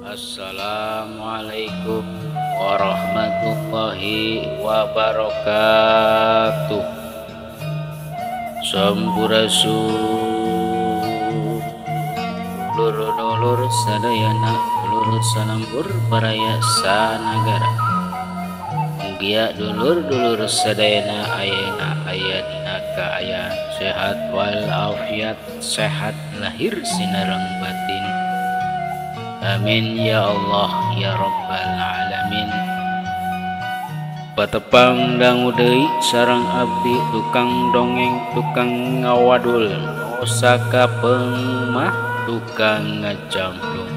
Assalamualaikum warahmatullahi wabarakatuh. Sampurasun dulur-dulur sadayana, dulur salembur baraya sanagara. Mugia dulur-dulur sadayana ayeuna aya dina kaayaan sehat walafiat, sehat lahir sinareng batin. Amin ya Allah ya Rabbal alamin. Patepang dangu deui sareng abdi tukang dongeng, tukang ngawadul, osaka pengmah, tukang ngajamplung.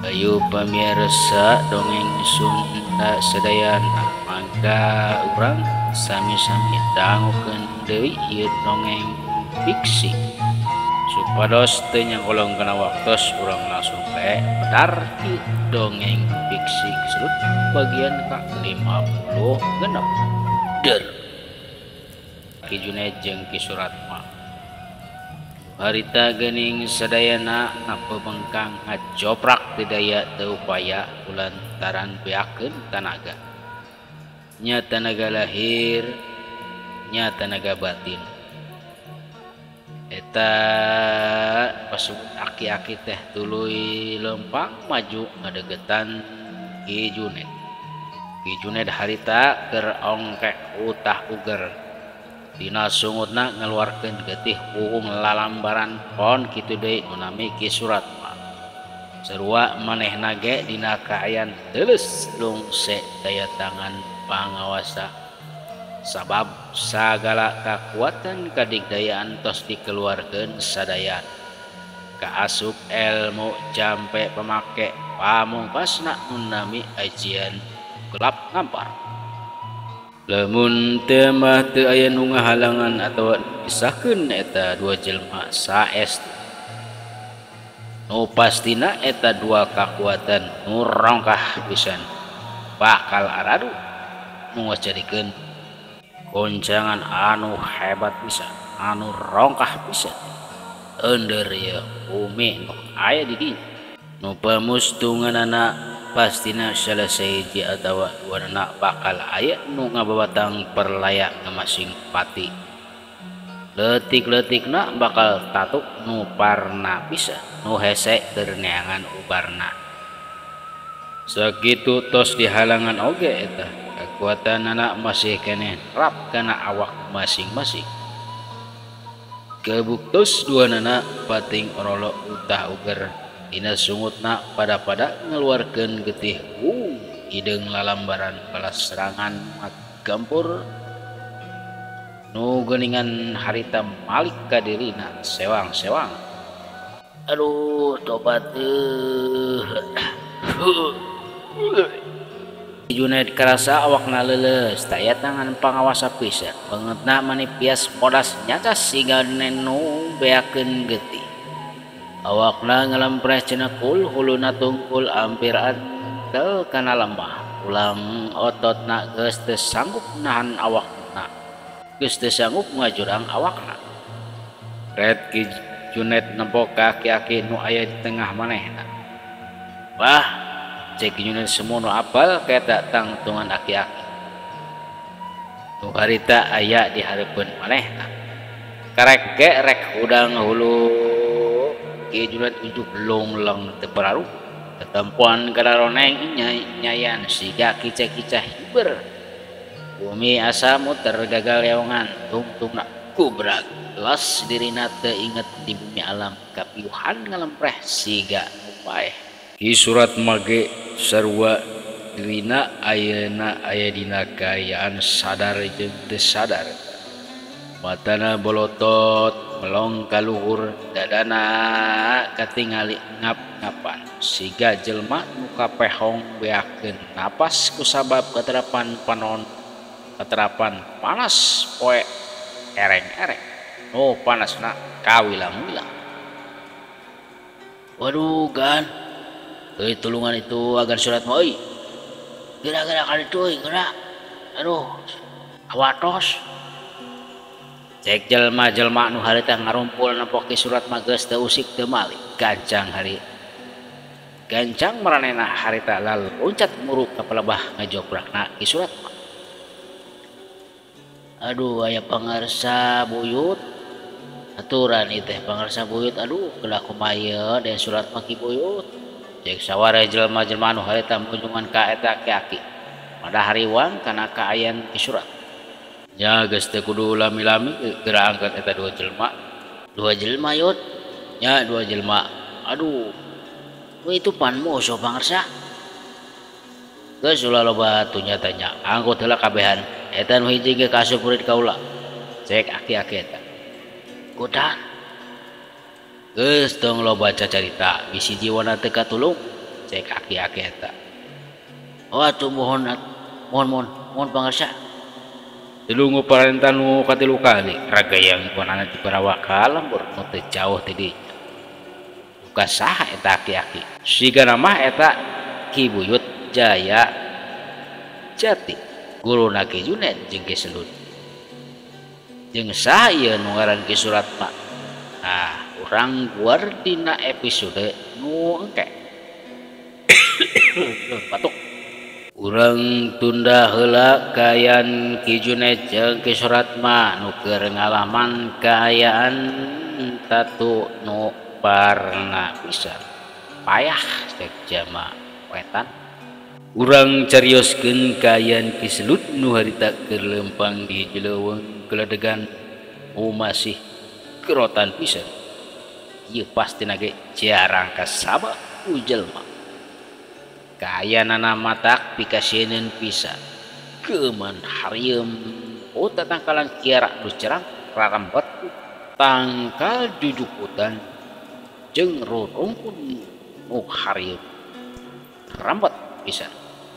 Ayo pamirsa dongeng Sunda sadayana, mangga urang sami-sami dangukeun deui ieu dongeng fiksi. Supados teu nyangkolong kana waktos, urang langsung bae medar di dongeng fiksi Kisrud bagian ka 56. Der Ki Junaid jeung Ki Suratma. Harita geuning sadayana ngapebengkang ngajoprak teu daya teu upaya kulantaran beakeun tanaga. Nya tanaga lahir, nya tanaga batin. Eta pasuk aki-aki teh tuluy lempang maju ngadegetan Ki Junaid. Ki Junaid harita keur ongkek utah uger. Dina sungutna ngeluarkeun getih puhung lalambaran pon kitu deui nu nami Ki Suratma. Sarua manehna ge dina kaayaan teuleus lungse daya tangan pangawasa. Sabab sagala kakuatan kadigdayaan tos dikeluarkeun sadayana. Kaasup elmu jampe pamake pamungkasna nu nami ajian gelap ngampar. Lamun teu mah teu aya nu ngahalangan atawa pisahkeun eta dua jelema saestu. Nu pastina eta dua kakuatan nu rongkah pisan bakal aradu nu ngajadikeun goncangan anu hebat pisan, anu rongkah pisan. Ender ya bumi nu aya di dinya. Nu pamustunganana pastina salah sahiji atawa duanana bakal aya nu ngababatang perlaya ngamasing pati. Leutik-leutikna bakal tatuk nu parna pisan, nu hese keur neangan ubarna. Sakitu tos dihalangan oge eta kekuatan anak masih keneh rap kana awak masing-masing. Kebuktos dua nana pating orolo utah uger dina sungutna pada-pada ngeluarkeun getih hideung lalambaran balas serangan gempur nu geuningan harita malik ka dirina sewang-sewang. Aduh tobat teuh. Junaid karasa awakna leuleus taya tangan pangawasa pisan. Bangetna manipias bodas nyacas siga nu beakeun getih. Awakna ngalempreh cenekul, huluna tungkul ampir antel kana lemah. Ulang ototna geus teu sanggup nahan awakna. Geus teu sanggup ngajurang awakna. Red Ki Junaid nempo ka aki-aki nu aya di tengah manehna. Wah, cek Junaid semono apal keta tangtungan aki-aki. Nu harita aya di hareupeun manehna. Karek ge rek hudang hulu Ki Junaid ujuk longleng teu pararuh. Tetempoan kadaroneng nyayan siga kiceh-kiceh hiber. Bumi asa muter gagal leongan tungtungna kubrak. Los dirina teu inget di bumi alam kapiuhan ngalempreh siga nu paeh. Ki Suratma ge sarua dirina ayeuna aya dina kaayaan sadar jeung teu sadar. Matana bolotot melong ka luhur, dadana katingali ngap-ngapan siga jelema nu kapehong beakeun napas kusabab katerapan panon katerapan panas poe ereng-ereng. Oh panasna kawilang-wilang. Waduh gan, euy tulungan itu agar Suratma euy. Geura-geura ka ditu euy, geura. Aduh, awatos. Cek jelma-jelma nu harita ngarumpul nempo Ki Suratma geus teu usik teu malik, gancang hari. Gancang maranehna harita laluncat muruk ka palebah ngajoprakna Ki Suratma. Aduh aya pangarsa buyut. Aturan ieu teh pangarsa buyut aduh kelah kumaha ieu Den Suratma Ki Buyut. Cek saware jelema-jelema anu harita munjungan ka eta aki-aki. Madah hariwang kana kaayaan Ki Surat. Nya geus teu kudu lami-lami geura angkat eta dua jelema. Dua jelema yut. Nya dua jelema. Aduh. We itu pan musuh pangarsa. Geus ulah loba atuh nya tanya. Angkut heula kabehan. Eta nu hiji ge kaasup murid kaula. Cek aki-aki eta. Godan. Geus tong loba cacarita bisi jiwana teu katulung. Cek aki-aki eta. Oh atuh mohon mohon mohon mohon pangarsa. Dilungu parenta nu katilu kali ragayang panana di parawaka lembur nu teu jauh ti dinya. Duka saha eta aki-aki? Sigana mah eta Ki Buyut Jaya Jati, guruna Ki Junet jeung Ki Selud. Jeung saha ieu nu ngaran Ki Suratma? Nah, urang guar dina episode nu engke. Batuk. Urang tunda heula kaayaan Ki Junet jeung Ki Suratma nu keur ngalaman kaayaan tatu nu parna pisan. Payah cek jama wetan. Urang carioskeun kaayaan Ki Selud nu harita keur leumpang di jeleuweung geledegan nu masih kerotan pisan. Ieu pastina ge jarang kasaba ku jelema. Kaayaanana matak pikasieun pisan. Keuman harieum uta tangkalan kiara nu cerang rarembet tangkal jujukutan jeung rurungkun nu harieum rambet pisan.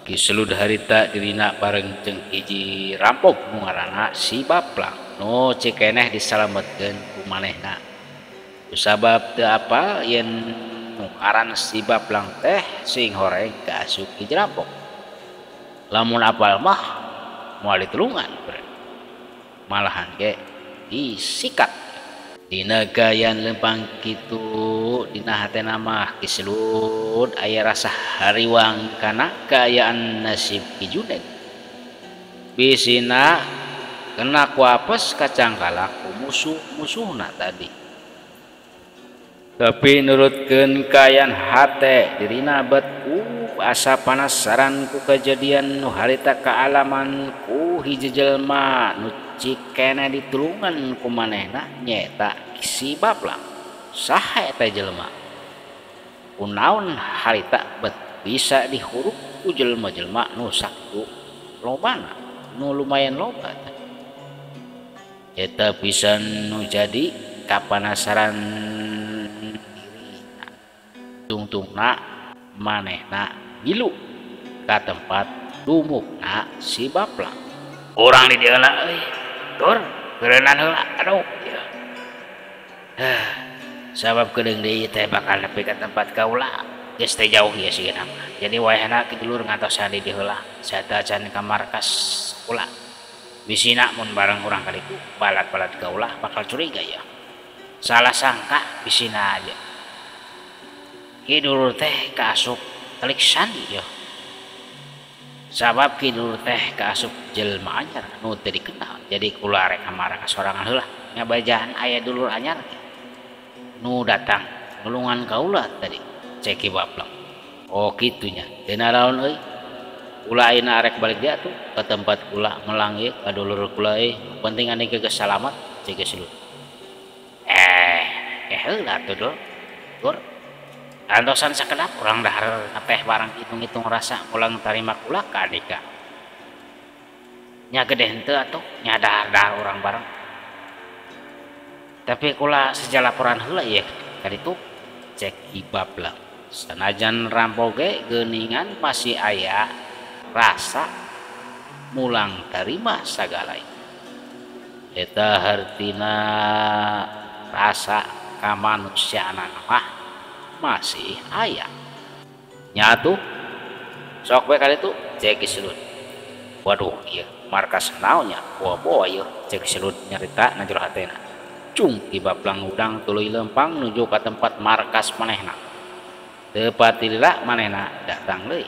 Ki Selud harita dirina bareng jeung hiji rampok nu ngaranna si Baplang nu cikeneh disalametkeun ku manehna. Kusabab teu apal yen nu ngaran si Baplang teh sing horeng kaasup hiji rampok. Lamun apal mah moal ditulungan, malahan ge disikat. Dina kaayaan lempang kitu dina hatena mah Ki Selud aya rasa hariwang kana kaayaan nasib Ki Junet. Bisina kena ku apes kacangkalak ku musuh-musuhna tadi. Tapi nurutkeun kaayaan hate dirina bet ku asa panasaran ku kejadian nu harita kaalaman ku hiji jelema nu cikene ditulungan ku manehna nyaeta si Baplang. Saha eta jelema? Kunaon harita bet bisa dihurup ku jelema-jelema nu sakitu lobana, nu lumayan loba. Eta pisan nu jadi kapanasaran dirina. Tungtungna manehna milu ka tempat dumukna si Baplang. Urang di dieu heula euy. Tur, geureunnan heula. Aduh, ieu. Sabab keudeung deui teh bakal nepi ka tempat kaula. Geus teh jauh ieu sigana mah. Jadi wayahna ki dulur ngantosan di dieu heula. Sata can ka markas kula. Bisina mun bareng urang ka ditu balat-balat kaula bakal curiga ya. Salah sangka bisina aja. Ki dulur teh kaasup telik sandi yo. Sabab ki dulur teh kaasup jelema anyar nu teu dikenal. Jadi kula rek ka markas sorangan heula. Ngabajaan aya dulur anyar nu datang nulungan kaula tadi. Cek Ki Baplang. Oh kitunya. Teu naraon euy. Kula ayeuna arek balik dia tuh ke tempat kula melang ieu ka dulur kula euy. Penting ane geus salamat cek Ki Selud. Heula atuh dul. Gur. Antosan sakedap urang dahar teh barang hitung-hitung rasa ulang tarima kula ka adika. Nya gede henteu atuh nya dahar-dahar urang bareng. Tapi kula seja laporan heula ieu ka ditu cek Ki Baplang. Sanajan rampok ge geuningan masih aya rasa mulang tarima sagala. Eta hartina rasa kamanusiaanana mah masih aya. Nya atuh sok we ka ditu cek Ki Selud. Waduh ieu markas naon nya boa-boa ieu cek Ki Selud nyarita na jero hatena. Cung Ki Baplang udang tuluy lempang nuju ka tempat markas manehna. Teu patilila manehna datang deui.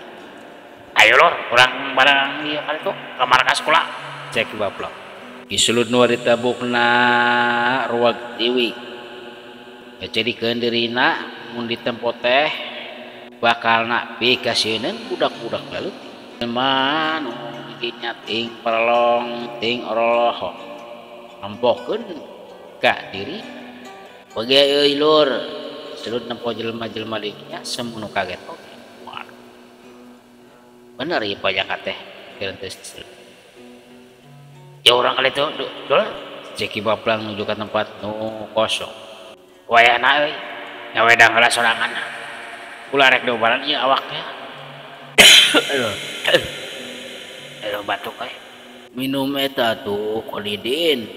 Ayo lur, urang barang ieu ka ditu ka markas kula. Cek Ki Baplang. Ki Sulud nu ditabukna ruag tiwi. Ngajadikeun dirina mun ditempo teh bakalna pikasieun budak-budak leutik. Jelema nu didinya ting perlong ting oroloho. Nempokeun ka diri. Bage euy lur, Sulud nempo jelema-jelema didinya semono kaget oge. Waduh. Bener ieu pajaka teh pikiran teh Sulud. Ya urang kali itu dul cek Ki Baplang nuju ka tempat nu kosong. Wayahna euy ngawedang heula sorangan. Ulah rek diobaran ieu awaknya. Aduh. Aduh batuk euy. Minum eta tuh kolidin.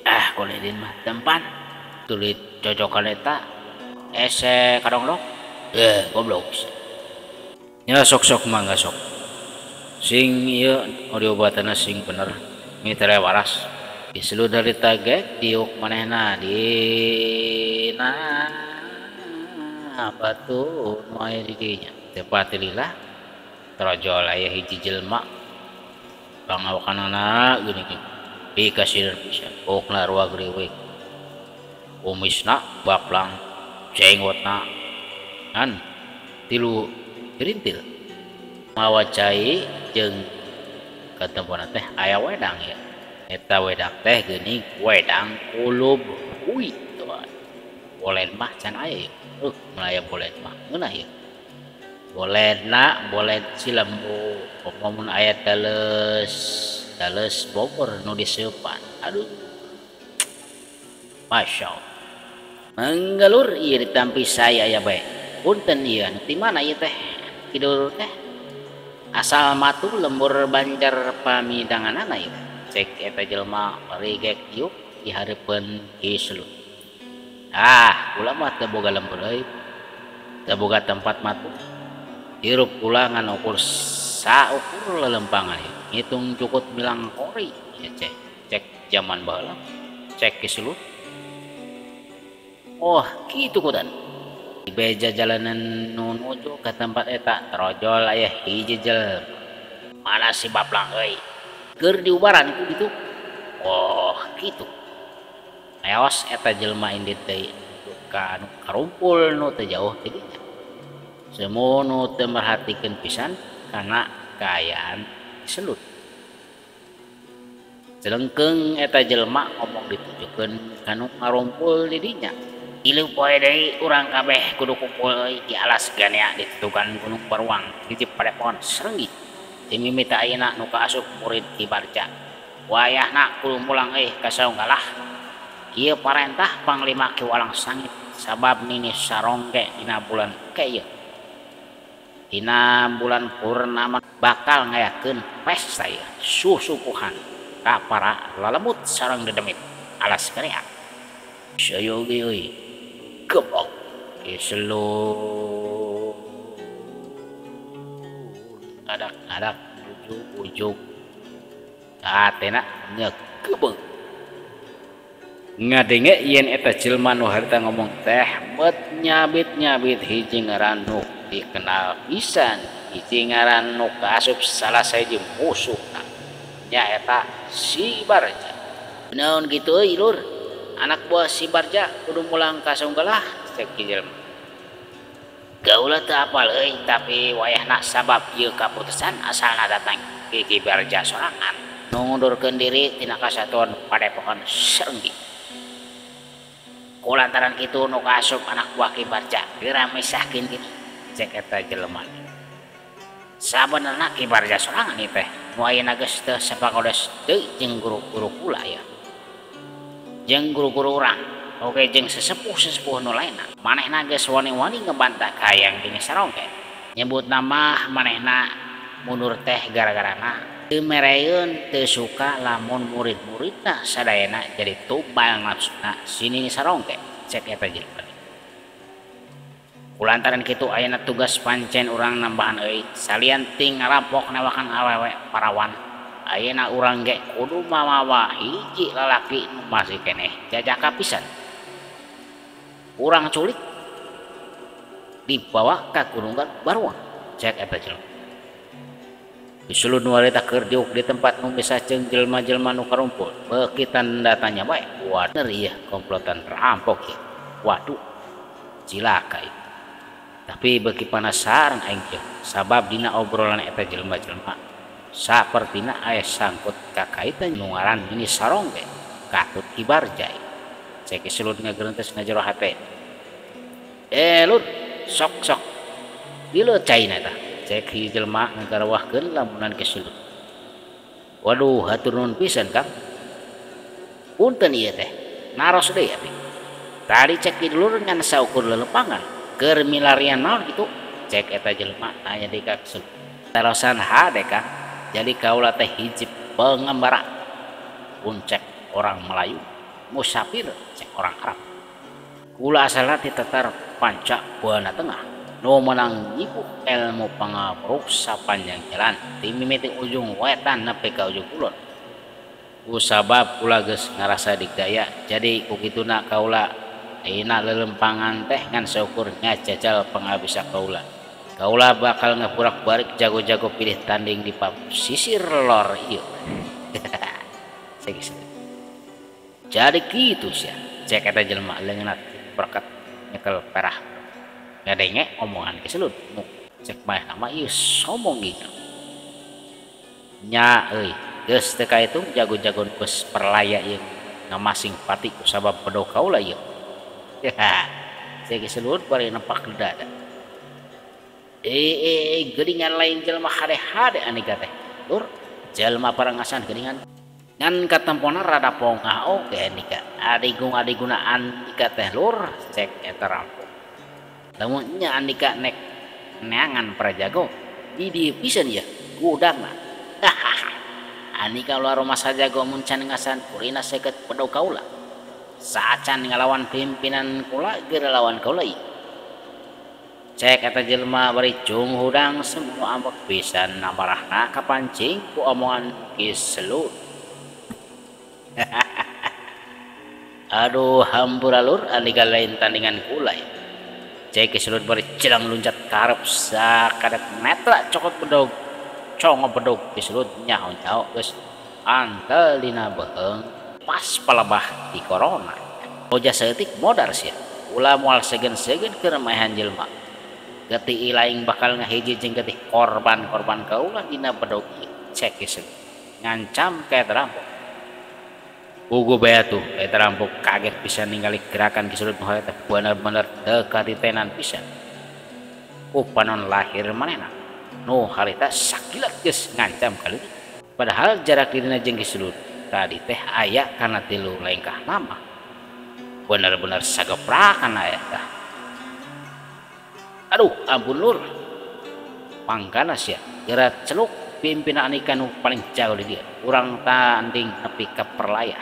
Ah kolidin mah tempan. Tulit cocokan eta ese kadongdong. Goblok. Nya sok-sok mangga sok. Sing ieu diobatanna sing bener. Mitra waras. Diseluh dari tage diuk manehna dina batu nu aya di dinya. Teu patilila trojol aya hiji jelema pangawakanana geuning dikasieun pisan. Pokna ruag riweuh. Kumisna baplang jenggotna ngan tilu gerintil. Mawa cai jeung katempona teh aya wedang ya. Eta wedang teh geuning wedang kulub hui tuan. Bolen mah can aya ieu. Mun aya bolen mah ngeunah ieu. Bolenna bolen Cilembu. Komo mun aya taleus taleus Bogor nu diseupan. Aduh. Masya Allah. Manggalur ieu ditampi saya aya bae. Punten ieu anu ti mana ieu teh? Kidul teh. Asal matu lembur Banjar pamidanganana ieu. Cek eta jelema rigek diuk di hareupeun Ki Sulud. Ah, kula mah teu boga lembur euy. Teu boga tempat matu. Hirup kula ngan ukur saukur lelempangan ieu. Ngitung cukut milang kori ya cek. Cek jaman baheula. Cek Ki Sulud. Oh, kitu kudan. Beja jalanan nu nuju ka tempat eta trojol aya hiji jelema. Mana si Baplang euy? Keur diubaran ku ditu. Oh, kitu. Aos eta jelema indit deui ka anu karumpul nu teu jauh ti dinya. Semono teu merhatikeun pisan kana kaayaan Sulud. Celengkeung eta jelema ngomong ditujukeun ka nu ngarumpul di dinya. Tilu poe deui urang kabeh kudu kumpul euy di alas ganea ditutugan Gunung Baruang hiji padepokan Serenggi. Ti mimiti ayeuna nu kaasup murid Ki Barja. Wayahna kudu mulang euy ka Saunggalah. Ieu parentah Panglima Ki Walang Sangit sabab nini sarongge dina bulan ke ieu. Dina bulan purnama bakal ngayakeun pesta ieu susupuhan ka para lalemut sareng dedemit alas ganea. Sayogi euy. Gebok Ki Sulud ngadak-ngadak ujug-ujug hatena ngegebeg. Ngadenge yen eta jelema nu harita ngomong teh bet nyabit-nyabit hiji ngaran nu dikenal pisan, hiji ngaran nu kaasup salah sahiji musuhna nyaeta si Barja. Naon kitu euy lur? Anak buah si Barja kudu mulang ka Saunggalah cek ki jelema. Gaula teu apal euy tapi wayahna sabab ieu kaputusan asalna datang ki Ki Barja sorangan nu ngundurkeun diri tina kasatuan Padepokan Serenggi. Kulantaran kitu nu kaasup anak buah Ki Barja geura misahkeun diri cek eta jelema. Sabenerna Ki Barja sorangan ieu teh nu ayeuna geus teu sapakodos deui jeung guru-guru kula ya. Jeung guru-guru urang oge jeung sesepuh-sesepuh nu lainna. Manehna geus wani-wani ngebantah ka hayang Nini Sarongge. Nyebut nama manehna mundur teh gara-garana teu mereun teu suka lamun murid-muridna sadayana jadi tumbal nafsuna si Nini Sarongge cek eta jelema. Kulantaran kitu ayeuna tugas pancen urang nambahan euy salian ti ngarampok newakan awewe parawan. Ayeuna urang ge kudu mamawa hiji lalaki nu masih keneh jajaka pisan. Urang culik Dibawa ka Gunungan Baruang cek eta jelema. Kisulud nu harita keur diuk di tempat nu bisa jeung jelema-jelema nu karumpul. Beuki tanda tanya bae. Waduh ieu komplotan rampok ieu. Waduh cilaka ieu. Tapi beuki panasaran aing teh sabab dina obrolan eta jelema-jelema sapertina aya sangkut kakaitan nu ngaran Nini Sarongge katut Ki Barjai. Cek Kisulud ngagerentes ngajero hate. Lur sok-sok dieu caina tah. Cek hiji jelema ngagarwahkeun lamunan Kisulud. Waduh hatur nuhun pisan Kang. Punten ieu teh naros deui abi. Tadi cek ki dulur ngan saukur lelepangan keur milarian naon kitu. Cek eta jelema nanya deui ka Kisulud. Tarosan hade Kang. Jadi kaula teh hiji pengembara. Pun cek orang Melayu, musafir cek orang Arab. Kula asalna ti Tatar Panca Buana Tengah. Nu menang nyipu ilmu pangapruk sapanjang jalan ti mimiti ujung wetan nepi ka ujung kulon. Ku sabab kula geus ngarasa digdaya, jadi ku kituna kaula ayeuna lelempangan teh ngan saukur ngajajal pangabisa kaula. Kaula bakal ngapurak-barik jago-jago pilih tanding di sisir lor ieu. Jadi kitu sia. Cek eta jelema leungeunna berkat nyekel perah. Ngadenge omongan Kisulud. Cek mah nama ieu sombong gitu. Nya euy, geus teu kahitung jago-jago geus perlaya ieu ngamasing pati ku sabab bedog kaula ieu. Cek Kisulud bari nempak dada. Geuningan lain jelema hade-hade anika teh. Lur, jelema parangasan geuningan. Ngan katempona rada pongah oge andika. Adigung-adiguna andika teh lur, cek eta rampok. Lamun nya andika nek neangan prajago, di dieu pisan ieu gudangna. Andika ulah rumah sajago mun can ngasan kurina seket bedog kaula. Saacan ngalawan pimpinan kula geura lawan kaula ieu. Cek eta jelema bari cung hudang semua ambek pisan amarahna kapancing ku omongan Kisulud. Aduh hampura lur andika lain tandingan kula ya. Cek Kisulud bari celang luncat karep sakadat netra cokot bedog congo bedog Kisulud nyaho-nyaho geus antel dina beuheung pas palebah di corona. Oja saeutik modar sia. Ulah moal segen-segen keur maehan jelema. Getih ilaing bakal ngahiji jeung getih korban-korban kaula dina bedog ieu. Cek Kisulud ngancam ka eta rampok. Pugu bae tuh eta rampok kaget pisan ningali gerakan Kisulud nu harita bener-bener teu katitenan pisan. Ku panon lahir manehna nu harita sakilat geus ngancam kali. Padahal jarak dirina jeung Kisulud tadi teh aya kana 3 lengkah nama. Bener-bener sageprakan aya tah. Aduh ampun lur. Pangkana sia geura celuk pimpinan andika nu paling jauh di dieu. Urang tanding nepi ka perlayah.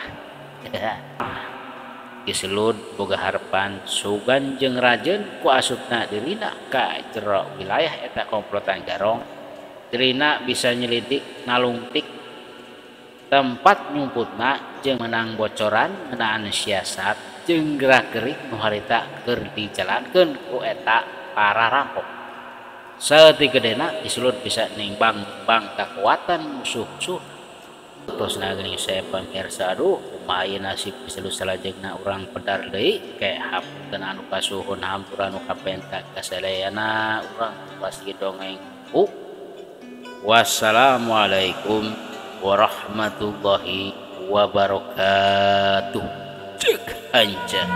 Kisulud boga harepan sugan jeung rajeun ku asupna dirina ka jero wilayah eta komplotan Garong. Dirina bisa nyelidik ngalungtik tempat nyumputna jeung menang bocoran ngeunaan siasat jeung gerak-gerik nu harita keur dijalankeun ku eta para rampok. Saeutik gedena Kisulud bisa nimbang-bang kekuatan musuh-musuh. Tos geuning saya pamirsa, aduh kumaha ieu nasib Kisulud salajengna urang pedar deui kayak hapunten anu kasuhun hampura anu kapenta kasadayana urang pasti dongeng. Wassalamualaikum warahmatullahi wabarakatuh. Cek anjay.